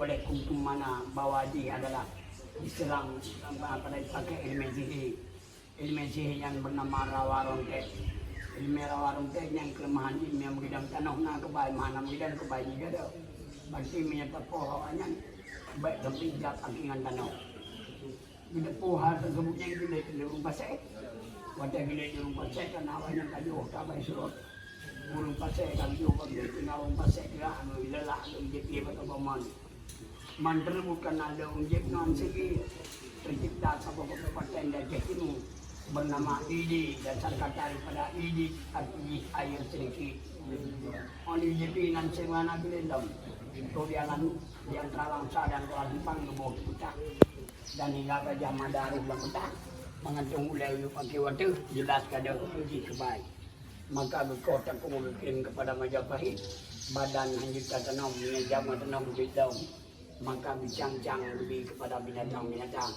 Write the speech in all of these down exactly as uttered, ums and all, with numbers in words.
Oleh kuntum mana bahwa jih adalah diserang, apa, pada pakai ilmu sihir. Ilmu sihir yang bernama rawa rontek. Ilmu rawa rontek yang kelemahan jih, yang mengidam tanoh na kebai, mana mengidam kebai jih ada. Berarti menyatapoh awaknyan baik sampai jak akingan tanoh. Geuneupeu hal teusebut nyang jeuet lé ureuëng Pasé. Watée jeuet lé ureuëng Pasé, kan awaknyan ka jiôh tabai surot. Ureuëng Pasé ka jiôh, ka jiôh tinggai ureuëng Pasé kira anu leulak lé jeuet lé bak teumamon. Man teureubuet kana lé ureuëng jeuet ngon sigi teucebta saboh kabupaten di Aceh Timu bernama Idi, dasar kata daripada Idi, arti jih air sedikit. Oli jeuet nan semana bilé lom. Itu dia lalu, di antara bangsa dan orang Jepang leuboh peucah. Dan hingga Gajah Mada rôh lam peutah, mangat ulée yue paké watée jeulaih ka deuh uji keubai. Maka geukoh takue geukirém keupada Majapahit, badan hanjeuet ka teunom, meunyoe jameun teunom ubit dong, maka geucang-cang geubri keupada binatang-binatang.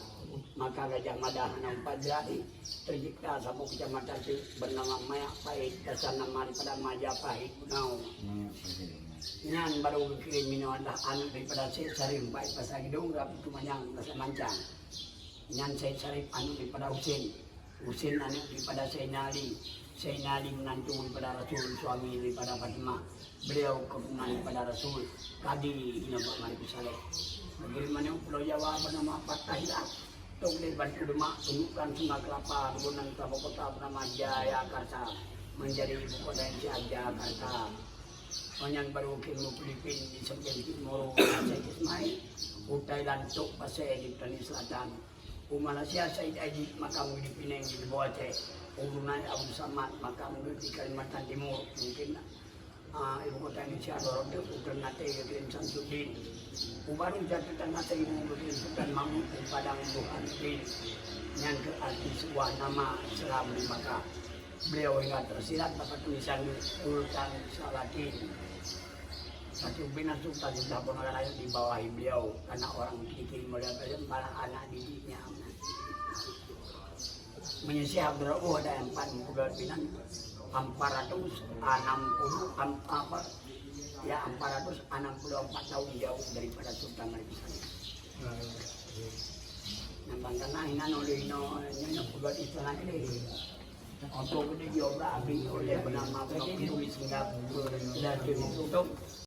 Maka Gajah Mada hana umpat jeulaih, teucebta saboh keucamatan teuk bernama Mayak Pahit, dasar nama daripada Majapahit bunoe. Nyan barô geukirém inoe adalah aneuk daripada Syekh Syarif, Baét Pasar Geudong, Rabu Tumanyang, Pasar Mancang. Nyan Syekh Syarif aneuk daripada Husen. Husen aneuk daripada Saidina Ali. Saidina Ali menantu daripada Rasul, suami daripada Fatimah. Beliau keturunan daripada Rasul. Kadi inoe bak Malikussaleh. Negeri mana Pulau Jawa bernama Fathahillah. Tok lé Batu Demak, tunjukkan Sunda Kelapa, turunan saboh kota bernama Jayakarta, menjadi ibu kota Indonesia, Jakarta. Nyan barô keunoe Filipin di sampéng Timor, Aceh Ismail, u Thailand, Tok Pasé di Petani Selatan. U Malaysia, Said Aidid, makam di Penang di Leuboh Aceh. U Brunei, Abu Samad, makam di Kalimantan Timur. Mungkin, ah, ibu kota Indonesia, Dorot, u Ternate, Yakin Samsudin. U Baru, Jakarta, Nasir, Yakin Sultan Mahmud, di Padang, Burhanuddin. Nyan keuh arti sebuah nama Islam di Makkah. Beliau hingga tersirat bak tulisan Sultan Salatin. Tapi binasa Sultan sudah pernah lahir di bawah beliau, karena orang Filipin mulai malah anak didiknya. Menyisih Abdul Rauf ada empat puluh pinang, empat ratus enam puluh, am-, apa, ya, empat ratus enam puluh empat tahun jauh daripada Sultan Malik Saleh. Nambang tanah inan oleh ino, nyonya peugah istana ini. Untuk gede jawab abis oleh bernama Blok Itu di Singapura dan di Tutup.